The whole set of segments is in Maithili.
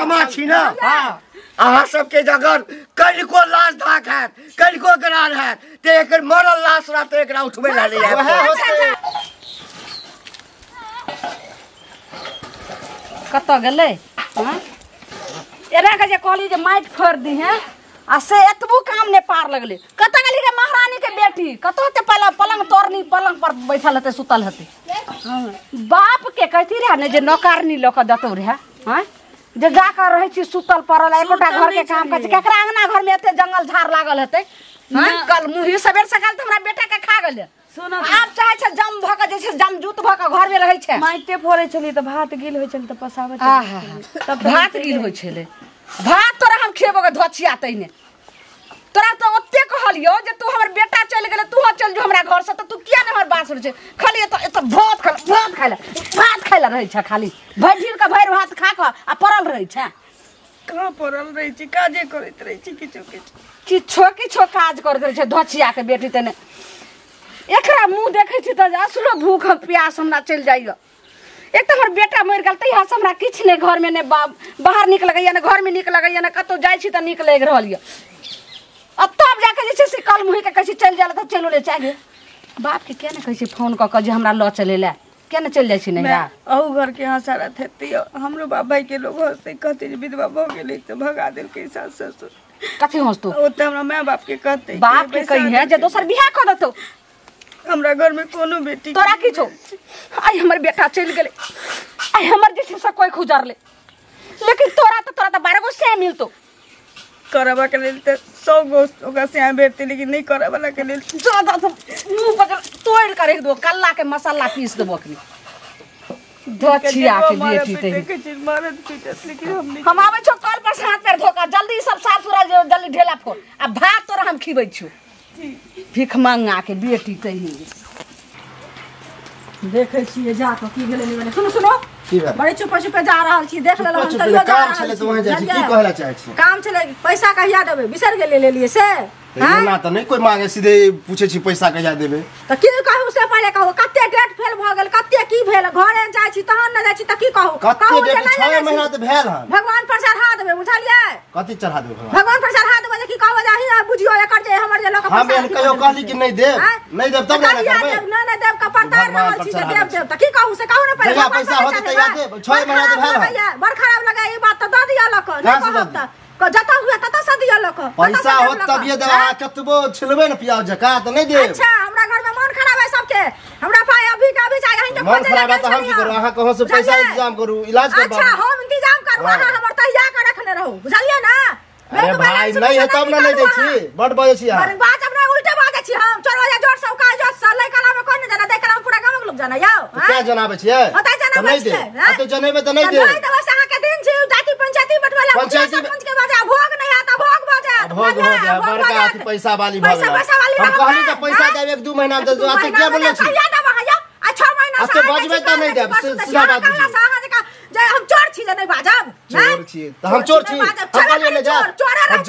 आत्मा छी ना। अहाँ सबके अगर कनिको लाश धाक हैत, कनिको गरान हैत, ते एकर मरल लाश रहत, एकरा उठबै ला नहीं आयत। कतऽ गेलै? एना के जे कहली जे माटि फोड़ि दी है आ से एतबो काम नहि पार लगलै। कतऽ गेली गे महारानी के बेटी? कतऽ होतै पलंग तोड़नी, पलंग पर बैठल हेतै, सुतल हेतै। बाप के कहती रहे ने जे नौकरनी लऽ कऽ देतौ रहे, हँ, जे जाकऽ रहै छी सुतल पड़ल, एकोटा घर के काम करै छी। केकरा अंगना घर में एते जंगल झाड़ लागल हेतै? हँ, कल मुही सबेर सकाल तऽ हमरा बेटा के खा गेलै। आब चाहै छै जम भऽ कऽ जे छै जमजूत भऽ कऽ घर में रहै छै। माटिते फोड़ै छलियै तऽ भात गिल होइ छलै तऽ पसाबै छलियै। भात गिल होइ छलै? भात तोरा हम खेबो गे धोछिया तैने। तोरा तऽ ओते कहलियौ जे तू हमर बेटा चलि गेलै, तू चलि जो हमरा घर से, तऽ तू किया नहि हमर बात सुनै छै? खाली एतऽ एतऽ भात खाइ, भात खाइ लए, भात खाइ लए रहै छै खाली। भरि ढीर कऽ भरि भात खा कऽ आ पड़ल रहै छै। कहाँ पड़ल रहै छी? काजे करैत रहै छी, किछो किछो किछो किछो काज करैत रहै छै धोछिया के बेटी तैने। एकरा मुँह देखै छी तऽ असलो भूख प्यास हमरा चलि जाइए। एक तऽ हमर बेटा मरि गेल तहिया से हमरा किछु नहि घरमे, नहि बाहर नीक लगैया, नहि घरमे नीक लगैया, नहि कतहु जाइ छी तऽ नीक लागि रहल यऽ। आ तब जाके जे छै से कल मुहीके कहै छी चलि जाइ लए तऽ चलि ले चाहे। बापके किया नहि कहै छी फोन कऽ कऽ जे हमरा लऽ चलै लए? किया नहि चलि जाइ छी नैहरा? अहू घरके हँसा हेतै, हमरो बाप भाइके लोग हँसतै, कहतै जे विधवा भऽ गेलै तऽ भगा देलकै सास ससुर। कथी हँसतौ? ओतऽ हमरा माय बापके कहतै। बापके कहिहे जे दोसर बियाह कऽ देतौ। हमरा घर में कोनो बेटी तोरा की छौ? आइ हमर बेटा चलि गेलै, आइ हमर जे छै से कोइ गुजरलै, लेकिन तोरा तऽ 12 गो से मिलतौ। करबा के लेल तऽ 100 गो ओकरा से भेटतै, लेकिन नहि करऽ वाला के लेल जा मुँह पर तोड़ि कऽ राखि देबो, कल्ला के मसाला पीस देबो अखनी। दक्षिया के बेटी तै हम आबै छौ कल पर से हाथ पैर धो कऽ जल्दी सब साफ सुथरा जल्दी ढेला फोड़ आ भात तोरा हम खिबै छियौ। भीख मंगा के बेटी तही देखै छियै जा कऽ की भेलै नहि भेलै। सुनू सुनू, बड़ी चुप चुप जा रहल छी, देख लेलहुँ हम तैयो जा काम छलै तऽ वहाँ जाइ छी। की कहै लए चाहै छी? काम छलै, पैसा कहिया देबै? बिसरि गेलियै लेलियै से? एना तऽ नहि कोइ मांगे, सीधे पूछै छी पैसा कहिया देबै। तऽ की कहू से पहिले कहू, कते डेट फेल भऽ गेल, कते की भेल? घरे जाइ छी तहन ने जाइ छी तऽ की कहू? कहू जे 6 महीना तऽ भेल हन। भगवान पर चढ़ा देबै, बुझलियै? कथी चढ़ा देबै? भगवान पर चढ़ा देबै जे की कहबै जे अहीं बुझियौ एकर जे हमर जे लऽ कऽ हम एहन कहियो कहली कि नहि देब, नहि देब तब ने करबै। नहि नहि देब कऽ पड़ता रहल छी जे देब देब तऽ की कहू से कहू ने पहिले। पैसा होतै तहिया देब, 6 महीना तऽ भेल हन। बड़ खराब लगै ई बात तऽ दऽ दिअ लऽ कऽ, नहि कहब तऽ जतऽ हुए ततऽ से दिअ लऽ कऽ। पैसा होत तबिये देब, अहाँ कतबो छिलबै ने प्याज जकाँ तऽ नहि देब। अच्छा, हमरा घर में मन खराब है सबके, हमरा पाय अभी के अभी चाही, अहीं के मन खराब है तऽ हम की करू? अहाँ कहाँ से पैसा इंतजाम करू, इलाज करबाउ। अच्छा, हम इंतजाम करू, अहाँ हमर तहिया के रखने रहू, बुझलियै ना? अरे भाई नहीं है तब ना नहीं दै छी, बड बजै छी अहाँ। बाजब नहि, उल्टे बाजै छी हम। चलो जा जोर से उकाय जोर से लै कला में कोन जाना, दै कला में पूरा गामक लोग जाना यौ। क्या जनाबै छियै? ओतै जनाबै छियै। आ तो जनेबै तऽ नहि देब। नहि देबै से अहाँ के दिन छी, जाति पंचायती बटवाला सरपंच के बजा भोग नहि हैत, भोग भऽ जायत, भोग हो जाय, बड़का अथी पैसा वाली भऽ गेल। हम कहली तऽ पैसा देब 1-2 महीना में, तऽ अते किया बोलै छी? कहिया देब अहाँ यौ? आ 6 महीना से अते बजबै तऽ नहि देब, सीधा बात बुझियौ। जे हम चोर छी जे नहि बाजब? चोर छी तऽ हम चोर छी? हम कहलियै नहि जा,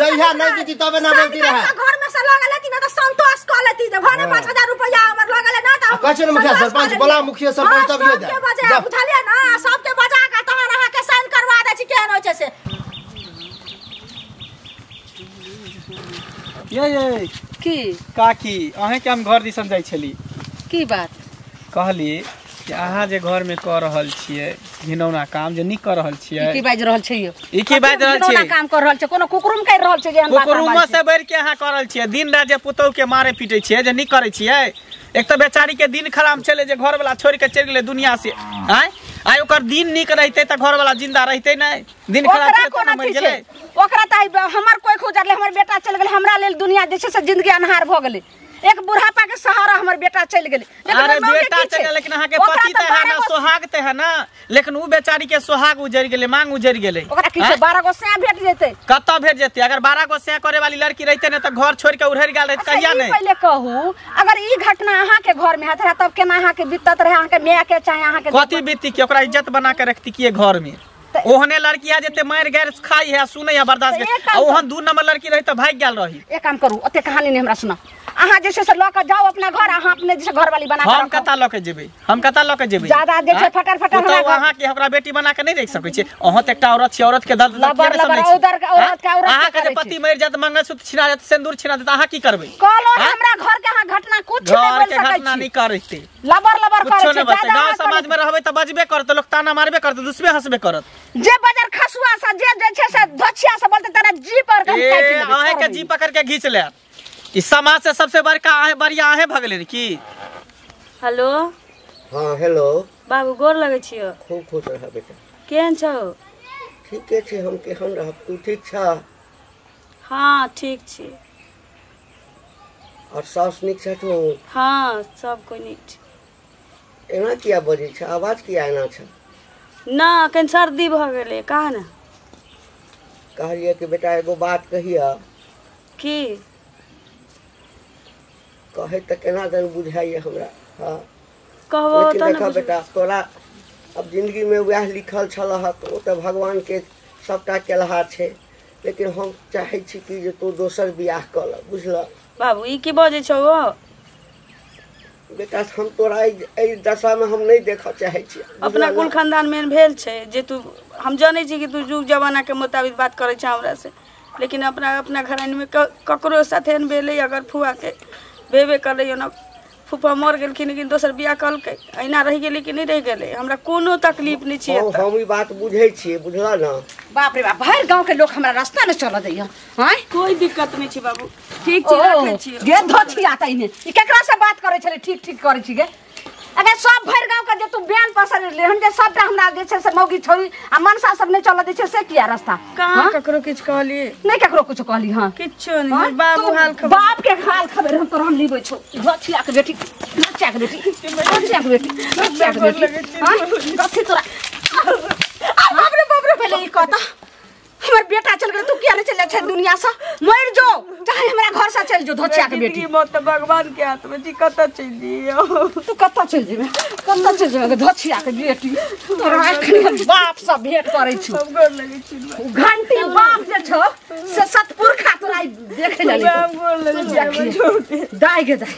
जहिया नहि दीदी तबे ना बोलती रहे। घर में से लऽ गेलै ने तऽ संतोष कऽ लेती जे भने 5000 रुपया हमर लऽ गेलै ना। तऽ कहै छै ने मुखिया सरपंच बोला, मुखिया सरपंच तब ये जा, बुझलियै ना? सबके बजा कऽ तहन अहाँके साइन करवा दै छी, केहन होइ छै से। ये ये की काकी, अहें के हम घर दिसन जाइ छली। की बात? कहली कि अहाँ जे घर में कऽ रहल छियै घिनौना काम, जे नीक कऽ रहल छियै। की बाजि रहल छै यौ? ई की बाजि रहल छियै? घिनौना काम कऽ रहल छै, कोनो कुकुरुम करि रहल छै जे हम कुकुरुम से बढ़ि के अहाँ कऽ रहल छियै। दिन राति जे पुतोहु के मारे पीटै छियै, जे नीक करै छियै। एक तऽ बेचारी के दिन खराब छलै जे घर वाला छोड़ि के चलि गेलै दुनिया से। आँय आइ ओकर दिन नीक रहितै तऽ घर वाला जिंदा रहितै नहि। दिन खराब छलै तऽ मरि गेलै। ओकरा तऽ हमर कोइ गुजरलै, हमर बेटा चलि गेलै, हमरा लेल दुनिया जे छै से जिंदगी अन्हार भऽ गेलै। एक बुढ़ापा के सहारा हमर बेटा चलि गेलै। अरे बेटा चलि गेलै, लेकिन अहाँके पति तऽ है ना, सोहाग तऽ है ना, लेकिन उ बेचारी के सोहाग उजरि गेलै, मांग उजरि गेलै। ओकरा की छै, 12 गो सैं भेट जेतै? कतऽ भेट जेतै? अगर 12 गो सैं करे वाली लड़की रहितै ने तऽ घर छोड़ि के उड़हरि गेल रहैत कहिया नहि। पहिले कहू, अगर ई घटना अहाँके घर में हैत रहे तब केना अहाँके बीतत रहे? अहाँके माय के चाहे अहाँके कथी बीती के ओकरा इज्जत बना के रखती की घर में? ओहने लड़की है जते मारि गारि खाई है, सुनै है, बर्दाश्त के। ओहन 2 नंबर लड़की रही तऽ भागि गेल रही। एक काम करू, ओते कहानी नहि हमरा सुना। अहाँ जे छै से लऽ के जाउ अपना घर, अहाँ अपने जे छै घरवाली बना के हम कता लऽ के जेबै, हम कता लऽ के जेबै? ज्यादा जे छै फटर फटर हमरा अहाँ के ओकरा बेटी बना के नहीं रख सकै छी। अहाँ त एकटा औरत छी, औरत के दर्द लबर लबर उधर के औरत के औरत अहाँ के जे पति मरि जात, मंगलसूत्र छिना जात, सिंदूर छिना जात, अहाँ की करबै? कहलो हमरा घर के अहाँ घटना कुछ नहीं बोल सकै छी। घटना नहीं करते, लबर लबर करै छै। ज्यादा गांव समाज में रहबै त बजबे करत, लोग ताना मारबे करत, दुसबे हंसबे करत। जे बजर खसुआ सा जे जे छै से धोछिया से बोलते तोरा जी पर के काटि लेबै। अहे के जी पकड़ के घींच ले। इस समाज से सबसे बड़का आहे बढ़िया आहे भगले की। हेलो। हां हेलो बाबू, गोर लगे छियो। खूब खुश रह बेटा। केहन छौ? ठीके छी हम, केहन रहब, तू ठीक छ? हां ठीक छी। और सास नीक छ तू? हां सब कोई नीक छै। एना किया बजै छ, आवाज किया एना छ? ना कन सर्दी भ गेलै कहा ने। कहलियै कि बेटा एगो बात कहिया। की कहे त केना दन बुझाइए हमरा। हां कहबो त देखा बेटा, तोरा अब जिंदगी में वह लिखल छल ह त ओ त भगवान के सबटा केलहा छै, लेकिन हम चाहै छी कि जे तू दोसर बियाह क ल, बुझल? बाबू ई की बजै छौ बेटा? हम तोरा एहि दशा में हम नहीं देखऽ चाहै छी। अपना कुल खानदान में भेल छै जे तू, हम जानै छी कि तू जुग जमाना के मुताबिक बात करै छ हमरा से, लेकिन अपना अपना घरानी में ककरो साथे एहन भेलै अगर फुआ के भेबे करलै ना, फूफा मर गेलखिन लेकिन दोसर बियाह कलकै, एना रहि गेलै कि नहीं रहि गेलै, हमरा कोनो तकलीफ नहीं छै। हम ई बात बुझै छी, बुझला ना? बाप रे बाप, भरि गांव के लोग हमरा रास्ता नहीं चलऽ दैया। हां कोई दिक्कत नहीं छै बाबू, ठीक छै राखै छी। गे धोछिया त इने ई केकरा से बात करै छलै? ठीक ठीक करै छी गे। अगर सब भरि गांव के जे तू बयान पसर ले हम जे सबटा हमरा जे छै से मौगी छोरी आ मनसा सब नहीं चलऽ दै छै, से किया रास्ता? कहां ककरो किछ कहली? नहीं ककरो कुछ कहली। हां किछो नहीं बाबू, हाल खबर बाप के हाल खबर हम तोरा हम लीबै छौ। धोछिया के बेटी, धोछिया के बेटी, धोछिया के बेटी, धोछिया के बेटी। हां कथि तोरा? आ बाप रे बाप रे, पहिले ई कहता हमर बेटा चल गेल, तू किया नहीं चल छै दुनिया से? मर जो चाहे हमरा घर से चल जो। धोछिया के बेटी, मौत त भगवान के हाथ में जी, कत चल जियो तू? कत चल जेबे, कत चल जेबे धोछिया के बेटी? तोरा एखन हम बाप से भेंट करै छु। हम गोर लगै छी। घंटी बाप जे छौ से सतपुरखा तोरा देखे ले। गोर लगै छी। दाइ गे दाइ,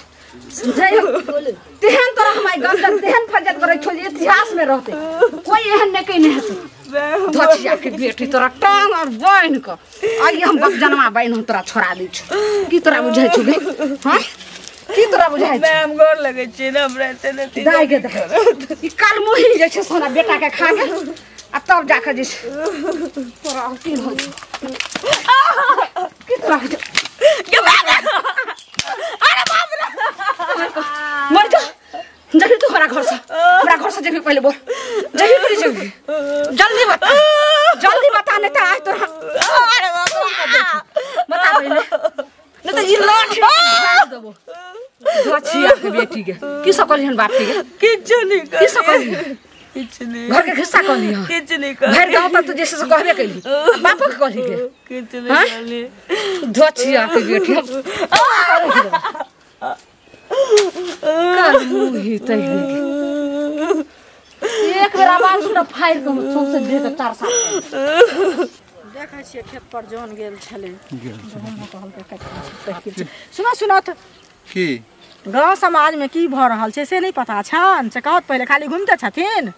तेहन तोरा हम आई गंजन तेहन फजत करै छौ जे इतिहास में रहते, कोई एहन नहीं कहीं हेतै। धोछिया के बेटी तोरा टांग और बान्हि क आइ हम बकजनमा बान्हि हम तोरा छोड़ा दै छौ। की तोरा बुझाइ छौ गे? हां की तोरा बुझाइ छौ? हम गोर लगै छी ना, हमरा एते नै दाइ गे दाइ, ई कलमुही जे छै से हमरा बेटा के खा गेल आ तब जाके जे छै तोरा की होइ छौ? की तोरा होइ छौ? अरे बाप रे, मर जा जही तू हमरा घर से, हमरा घर से जही पहले बोल, जही पहले जही, जल्दी बता, जल्दी बता, नहीं तो आज तोरा। अरे बाप बता पहले, नहीं तो ई लाठी भाग देबो। धोछिया के बेटी के की सब कहली बाप के? किछु नहीं की सब कहली? किछु नहीं। घर के खिस्सा कहली? हां किछु नहीं कहली। भरि गांव तक तू जैसे से कहबे कैली, बापो के कहली के? किछु नहीं कहली। धोछिया के बेटी कल मुही एक बेर आवाज सुन फाड़ के सौंसे देह के चार साल देखै छियै खेत पर जौन गेल छलै। सुनो सुनो की गाँव समाज में की भऽ रहल छै से नहीं पता छन? से कहत पहिले खाली घुमते छथिन।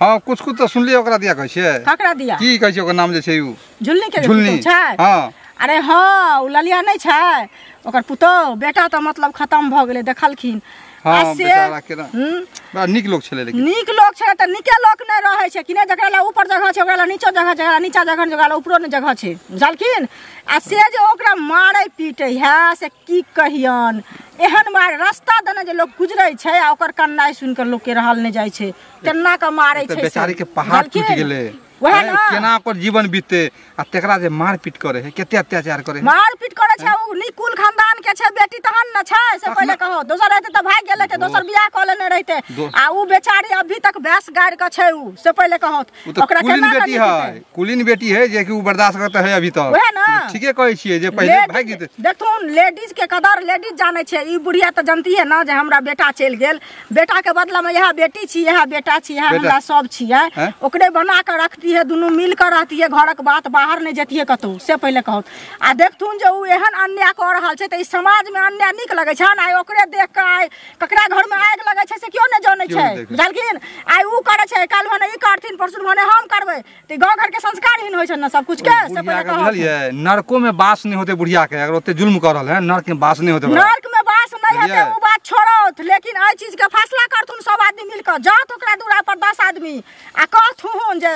हां कुछ कुछ तो सुनलियै ओकरा दिया कहै छियै। ककरा दिया? की कहै छै ओकर नाम जे छै उ? झुलनी के पुतोह छै। हां अरे हां उ ललिया नहीं छै ओकर पुतोह, बेटा तऽ मतलब खत्म भऽ गेलै देखलखिन। हां बेचारा केना बड़ा नीक लोक छलै, लेकिन नीक लोक छलै तऽ नीके लोक नहि रहै छै कि नहि? जकरा ला ऊपर जगह छै ओकरा ला नीचो जगह छै, जकरा नीचा जगह छै ओकरा ला ऊपरो नहि जगह छै, बुझलखिन? आ से जे ओकरा मारै पीटै है से की कहियन, एहन मार रास्ता देने जे लोक गुजरै छै आ ओकर कन्नाइ सुनि कऽ लोकके रहल नहि जाइ छै, तेना कऽ मारै छै। बेचारी के पहाड़ टूटि गेलै, वएह ना केना ओकर जीवन बीतते आ तेकरा जे मारपीट करे है, कते अत्याचार करे है, मारपीट करे छै। उ नी कुल खानदान के छै बेटी तहन न छै, से पहिले कहो। दोसर रहते त भाग गेल रहते, दोसर बियाह क लेने रहते, आ उ बेचारी अभी तक भैंस गाड़ के छै उ, से पहिले कहो ओकरा केना बेटी है, कुलीन बेटी है जे कि उ बर्दाश्त करते है अभी तक। वएह ना ठीके कहै छियै जे पहिले भाग जेते। देखथुन लेडीज के कदर लेडीज जानै छै, ई बुढ़िया त जानती है ना जे हमरा बेटा चलि गेल, बेटा के बदला में इएह बेटी छी, इएह बेटा छी, इएह हमरा सब छियै, ओकरे बना के रखती रहतिहे दुनू मिल कऽ रहतिहे घरक बात बाहर नहि जतिहे कतहु से पहिले कहू आ देखथुन जे ओ एहन अन्याय कऽ रहल छै तऽ ई समाजमे अन्याय नीक लगै छै आइ ओकरे देख कऽ आइ ककरा घरमे आगि लगै छै से केओ नहि जानै छै बुझलखिन आइ ओ करै छै काल्हि भने ई करथिन परसू भने हम करबै तऽ गाँव घरके संस्कारहीन होइ छै ने सब कुछ के से पहिले कहू बुझलियै नरको में बास नहि होते बुढ़िया के अगर ओते जुल्म कर रहल है नरक में बास नहि होते नरक में बास नहीं हेतै ओ बात छोड़त लेकिन एहि चीज के फैसला करथुन सब आदमी मिल कऽ जात ओकरा दूरा पर 10 आदमी आ कहथुन जे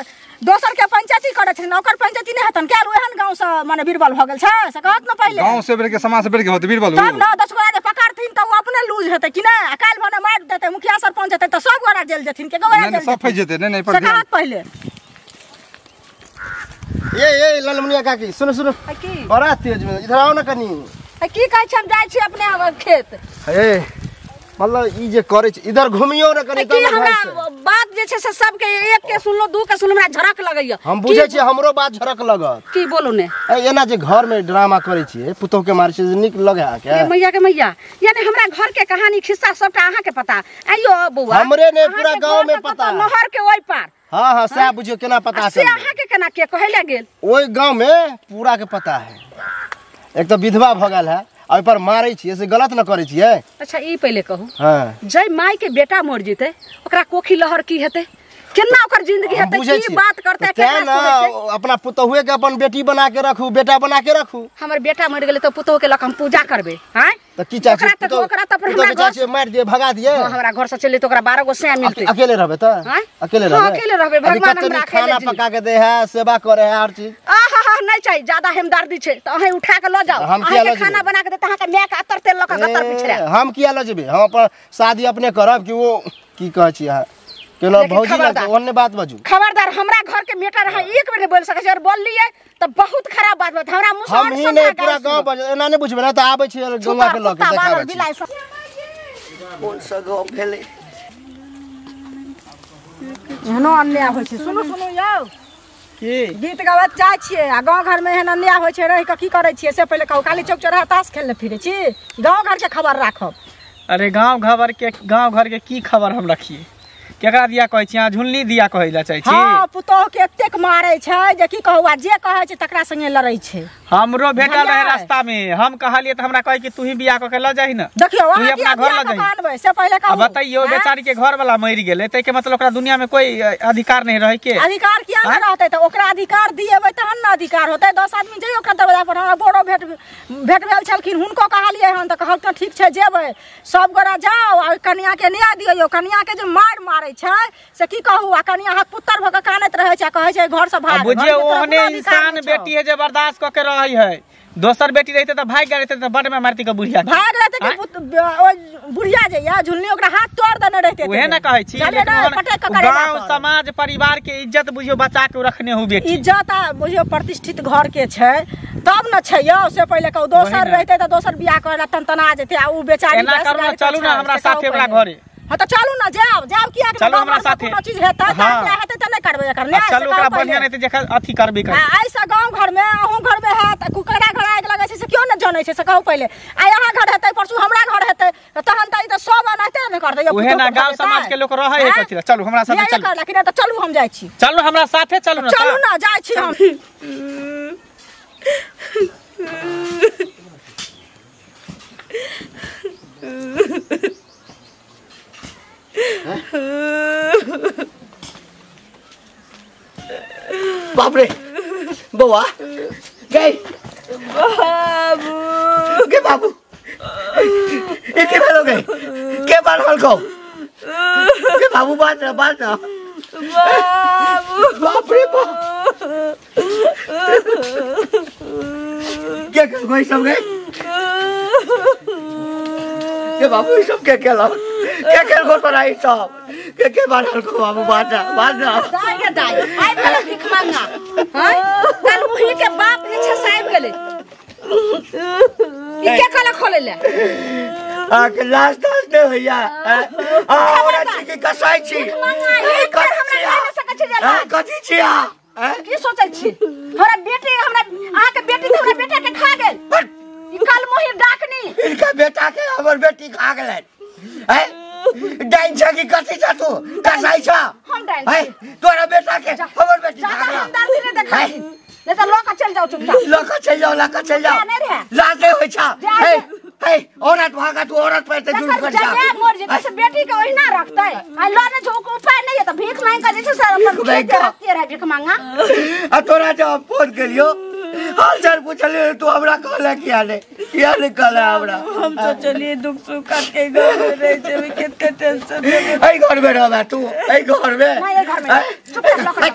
दोसर के पंचायती करै छै ओकर पंचायती नहि हेतन किया एहन गाँव से माने बीरबल भऽ गेल छै से कहत ने पहिले गाँव से बढ़ के समाज से बढ़ के होते बीरबल तब ने 10 गोरा जे पकड़थिन तऽ ओ अपने लूज हेतै कि नहि आ काल्हि भने मारि देतै मुखिया सरपंच हेतै तऽ सब गोरा जेल जेथिन के गोरा जेल सब फंसि जेतै नहीं नहीं पर कहत पहिले ए ए ललमुनिया काकी सुनो सुनो बड़ा तेज में इधर आओ ना कनी की कहै छै हम जाइ छी अपने खेत ए मतलब ई जे करै छै इधर घुमियो ना कनी की हमरा बात जे छै से सबके एक के सुनलो दू के सुनलो हमरा झड़क लगैया हम बुझै छी हमरो बात झड़क लगत की बोलू ने ए एना जे घर में ड्रामा करै छी पुतोह के मारै छी नीक लगे अहाँ के ए मैया के मैया यानी हमरा घर के कहानी खिस्सा सबटा अहाँ के पता आइयो बौआ हमरे ने पूरा गांव में पता नहर के ओइ पार हां हां सएह बुझियो केना पता से अहाँ के केना के कहै ले गेल ओइ गांव में पूरा के पता है एक तो विधवा भ गेल है ओहि पर मारै छियै से गलत न करै छियै अच्छा ई पहिले कहू हां जै माय के बेटा मर जेतै ओकरा कोखी लहर की हेतै केना ओकर जिंदगी हेतै की बात करतै केना ना अपना पुतोहुए के अपन बेटी बना के रखू बेटा बना के रखू हमर बेटा मर गेलै त पुतोह के लक हम पूजा करबै हां त की चाची ओकरा त हमरा घर चाची मार दिए भगा दिए हमरा घर से चले त ओकरा 12 गो सैं मिलतै अकेले रहबै त अकेले रहबै अकेले रहबै भगवान हमरा खाना पका के दे है सेवा करे है हर चीज आहा हा नहीं चाहिए ज्यादा हमदर्दी छै त अहीं उठा के ल जाओ अहीं के खाना बना के दे त अहाँ के my के अतर तेल ल के गतर पिछड़ा हम किया ल जेबै हम अपन शादी अपने करब कि वो की कहै छी अहाँ केना भौजी लग ओन्ने बात बाजू खबरदार हमरा घर के मेटर अहाँ एक बेर नहीं बोल सकै छी और बोललियै त बहुत खराब बात बात हमरा मुंह से हम ही नहीं पूरा गांव बज एना नहीं बुझबै ना त आबै छी गौवा के ल के देखाबै छी कोन सा गांव भेलै एहनो अन्याय होइ छै सुनू सुनू यौ की गीत गाबत जाइ छियै आ गाँव घर में एहन अन्याय होइ छै रहि कऽ की करै छियै से पहिले कहू खाली चौक चौराहा ताश खेलने फिरै छी गाँव घर के खबर राखब अरे गाँव घर के की खबर हम रखिए केकरा दिया कहै छी अहाँ झुनली दिया कहै ला चाहै छी हां पुतोह के एतेक मारै छै जे की कहू आ जे कहै छै तकरा संगे लड़ै छै हमरो भेटल रहे रास्ता में हम कहलियै त हमरा कहै कि तू ही बियाह क के ल जाही न देखियौ तू अपना घर ल जाही अनबै से पहिले कहू आ बताइयो बेचारी के घर वाला मरि गेलै तै के मतलब ओकरा दुनिया में कोई अधिकार नहीं रहे के अधिकार किया न रहतै त ओकरा अधिकार दिएबै तहन न अधिकार होतै 10 आदमी जइयो ओकरा दरवाजा पर हमरा बोरो भेट भेट भेल छलखिन हुनको कहलियै हन त कहलखिन ठीक छै जेबै सब गोरा जाओ आ कनिया के न्याय दियौ कनिया के जे मार मारै छै से की कहू आ कनिया हाथ पुत्र भ के कानैत रहै छै कहै छै घर से भाग बुझियौ ओहने इंसान बेटी है जे बर्दाश्त क के रहै है दोसर बेटी रहते त भाग रहते त बड में मारती के बुढ़िया भाग रहते के बुढ़िया जे या झुलनी ओकरा हाथ तोड़ देने रहते उहे ना कहै छी गांव समाज परिवार के इज्जत बुझियौ बचा के रखने हो बेटी इज्जत बुझियौ प्रतिष्ठित घर के छै तब न छै यौ से पहिले कहू दोसर रहते त दोसर बियाह करला तनतना जेते आ उ बेचारी एना करू चलू ना हमरा साथे ओकरा घरे हां त चलू ना जाओ जाओ किया के चलू हमरा साथे कोनो चीज हेतै त हेतै त नहीं करबै एकर न्याय चलू ओकरा बढ़िया नहीं त जे अथी करबे कर आ ऐसा गांव घर में अहूं घर में है त कुकरा घर आगि लगै छै से क्यों न जानै छै से कहू पहिले आ यहाँ घर हेतै परसू हमरा घर हेतै तहन त ई त सब एनाहिते न करतै उहे ना गांव समाज के लोक रहै है कथि चलू हमरा साथे चलू लेकिन त चलू हम जाइ छी चलू हमरा साथे चलू ना चलू ना जाइ छी हम बाप रे बौआ गई बाबू के बाबू ये के भेलो गई के बाल को के बाबू बात ना बाबू बाप रे बाप क्या कर गई सब गई के बाबू सब क्या केला क्या खेल को तोरा सब के के बाल को बाबू बात ना दाई के दाई आइ भेलै भीख मांगा हां कल मुही के बाप जे छै से आबि गेलै ई के कहला खोलै ले आ के लाश दास ने भैया आ हमरा छी के कसाई छी भीख मांगा एक हमरा नहि सकै छै जे कथी छी आ की सोचै छी हमरा बेटी हमरा अहाँ के बेटी त हमरा बेटा के खा गेल ई कल मुही डाकनी इनका बेटा के हमर बेटी खा गेलै हैं डाइन छ कि कथि छ तू कसाई छ हम डाइन है तोरा बेटा के हमर बेटी ज्यादा हमदर्दी नहीं देखा नहीं तो लक चल जाओ चुपचाप लक चल जाओ लक चल जाओ लाज नहीं होई छ हे हे औरत भागा तू औरत पर ते जुल्म कर जा मोर जे से बेटी के ओहिना रखतै आ लने जो उपाय नहीं है त भीख मांग के जे से अपन खेत रखते रहे भीख मांगा आ तोरा जब फोन करियो हाल चाल पूछलियो तू हमरा कहला किया ने कहला हमरा हम सोचलिए दुख सुख काट के घर में रह जेबै कते टेंशन एई घर में रहबा तू एई घर में नहीं एई घर में चुपचाप लक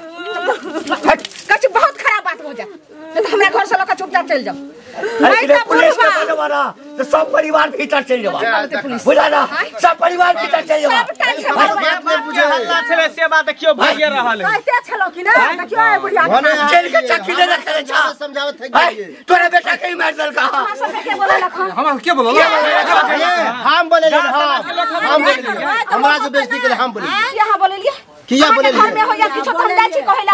कछु बहुत खराब बात हो जा नहीं तो हमरा घर से लक चुपचाप चल जाओ अरे पुलिस के बोलबा ना तो सब परिवार भीतर चल जाबा बुझा ना सब परिवार भीतर चल जाबा सब टेंशन बात नहीं बुझे हल्ला छले से बात देखियो भागिए रहल है कहते छलो कि ना देखियो ए बुढ़िया जेल के चक्की ले रखले छ समझावत है तोरा बेटा के मार दल का सब के बोललक हम के बोलल हम बोले हम बोले हमरा से बेइज्जती के हम बोले किया बोललिए किया बोललिए घर में हो या किछो त हम जाइ छी कहेला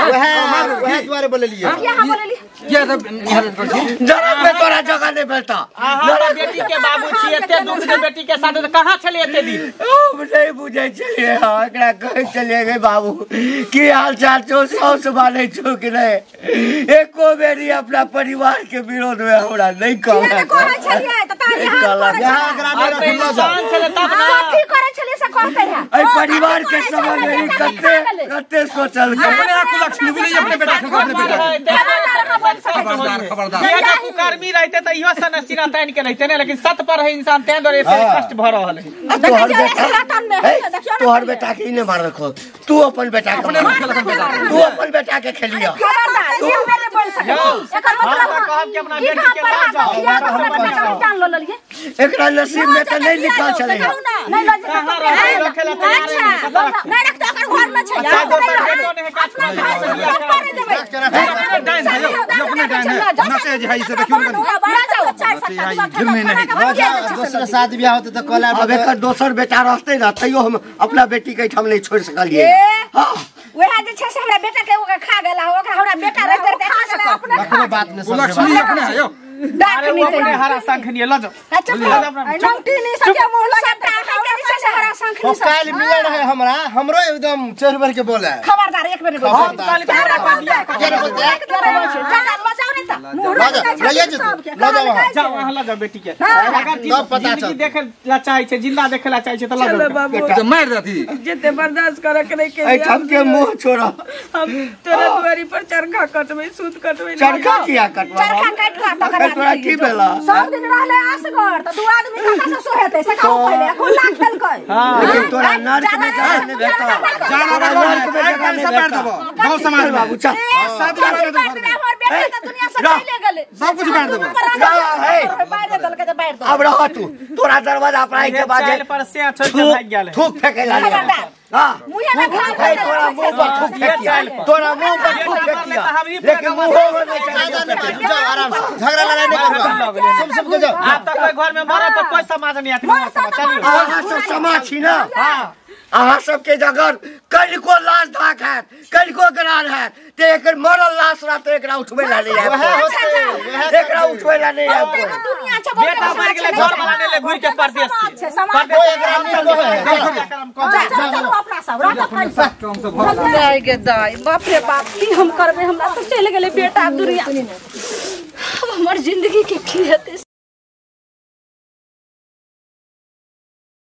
वह दुआरे बोललिए किया बोललिए किया सब निहारत कर छी जरा में तोरा जगह नहीं भेटता अहाँ बेटी के बाबू छी एते दुख के बेटी के साथ त कहां छले एते दिन हम नहीं बुझै छलिए हां एकरा कहै छलिए गे बाबू की हाल चाल छौ साउस मानै छौ कि नहीं एको बेरी अपना परिवार के विरोध में हमरा नहीं कहला कहै छलिए त तारी हाथ इंसान छले तब ना कथि करै छलिए से कहते है एहि परिवार के संबंध में कते कते सोचल अपने आप को लक्ष्मी बुझे अपने बेटा के अपने बेटा खबरदार खबरदार ये कुकर्मी रहते त इहो सन सीना तान के रहते ने लेकिन सत पर है इंसान तें द्वारे एते कष्ट भ रहल है तोहर बेटा तोहर बेटा के ने मार रखो तू अपन बेटा के तू अपन बेटा के खेलियो खबरदार ये हमरा बोल सके एकर मतलब कहब कि अपना बेटी के लऽ जाओ जान ल ललिए एकरा नसीब में त नहीं लिखल छले नहीं ल अच्छा नहीं रखते ओकर घर में छै अपना घर से पर देबै डाइन है अपने डाइन है नते जे है से देखियो ना दोसर शादी ब्याह होते त कहला अब एकर दोसर बेटा रहते ना तैयो हम अपना बेटी के ठाम नहीं छोड़ सकलिए हां वएह जे छै से हमरा बेटा के ओकरा खा गेला ओकरा हमरा बेटा रहते त खा सकत अपने बात ने समझ लक्ष्मी अपने है यो डाक अरे अपने हरा शंख निये ल जाओ नौटी नहीं सके मुंह लगा सबटा हरा शंख नहीं काल मिलल रहे हमरा हमरो एकदम चढ़ भर के बोले खबरदार एक बेर बोल हम काल तोरा बजाओ नहीं त मुंह ले जाओ जाओ वहां ल जाओ बेटी के अगर जिंदगी देखे ला चाहे छै जिंदा देखे ला चाहे छै त ल जाओ बाबू मार देती जेते बर्दाश्त करे के नहीं के एहि ठाम के मुंह छोड़ा हम तोरा दुआरी पर चरखा कटबै सूत कटबै चरखा किया कटवा चरखा काट के तकर तोरा की भेला सब दिन रहले असगर त दू आदमी कता से सोहेतै से कहू पहिले कुल्ला खेलकै लेकिन तोरा नर्क में जगह नहीं भेटता तोरा नर्क में जगह नहीं सब देबो गांव समाज बाबू चल सब हमर बेटा त दुनिया से चले गेलै सब कुछ बांट देबो बाहर दल के बाहर अब रह तू तोरा दरवाजा पर आइ के बाजे पर से छोड़ के भाग गेल थूक फेके ला हां मुंह में खा तोरा मुंह पर थूक फेकिया तोरा मुंह पर थूक फेकिया लेकिन मुंह में नहीं जाओ आराम से झगड़ा लड़ाई नहीं करबा सब सबके जाओ आप तक कोई घर में मरे पर कोई समाज नहीं आती चलिए अहाँ सब समाज छी ना हां अहाँ सबके जगह कनिको लाश धाक हैत कनिको गरान हैत ते एकर मरल लाश रहते एकरा उठबै ला नहीं आयब एकरा उठबै ला नहीं आयब बेटा मर गेलै घर वाला ने ले घुर के परदेश से चलू अपना सब रात दाई गे दाई बाप रे बाप की हम करबै हमरा त चलि गेलै बेटा दुनिया हमर जिंदगी के की हेतै।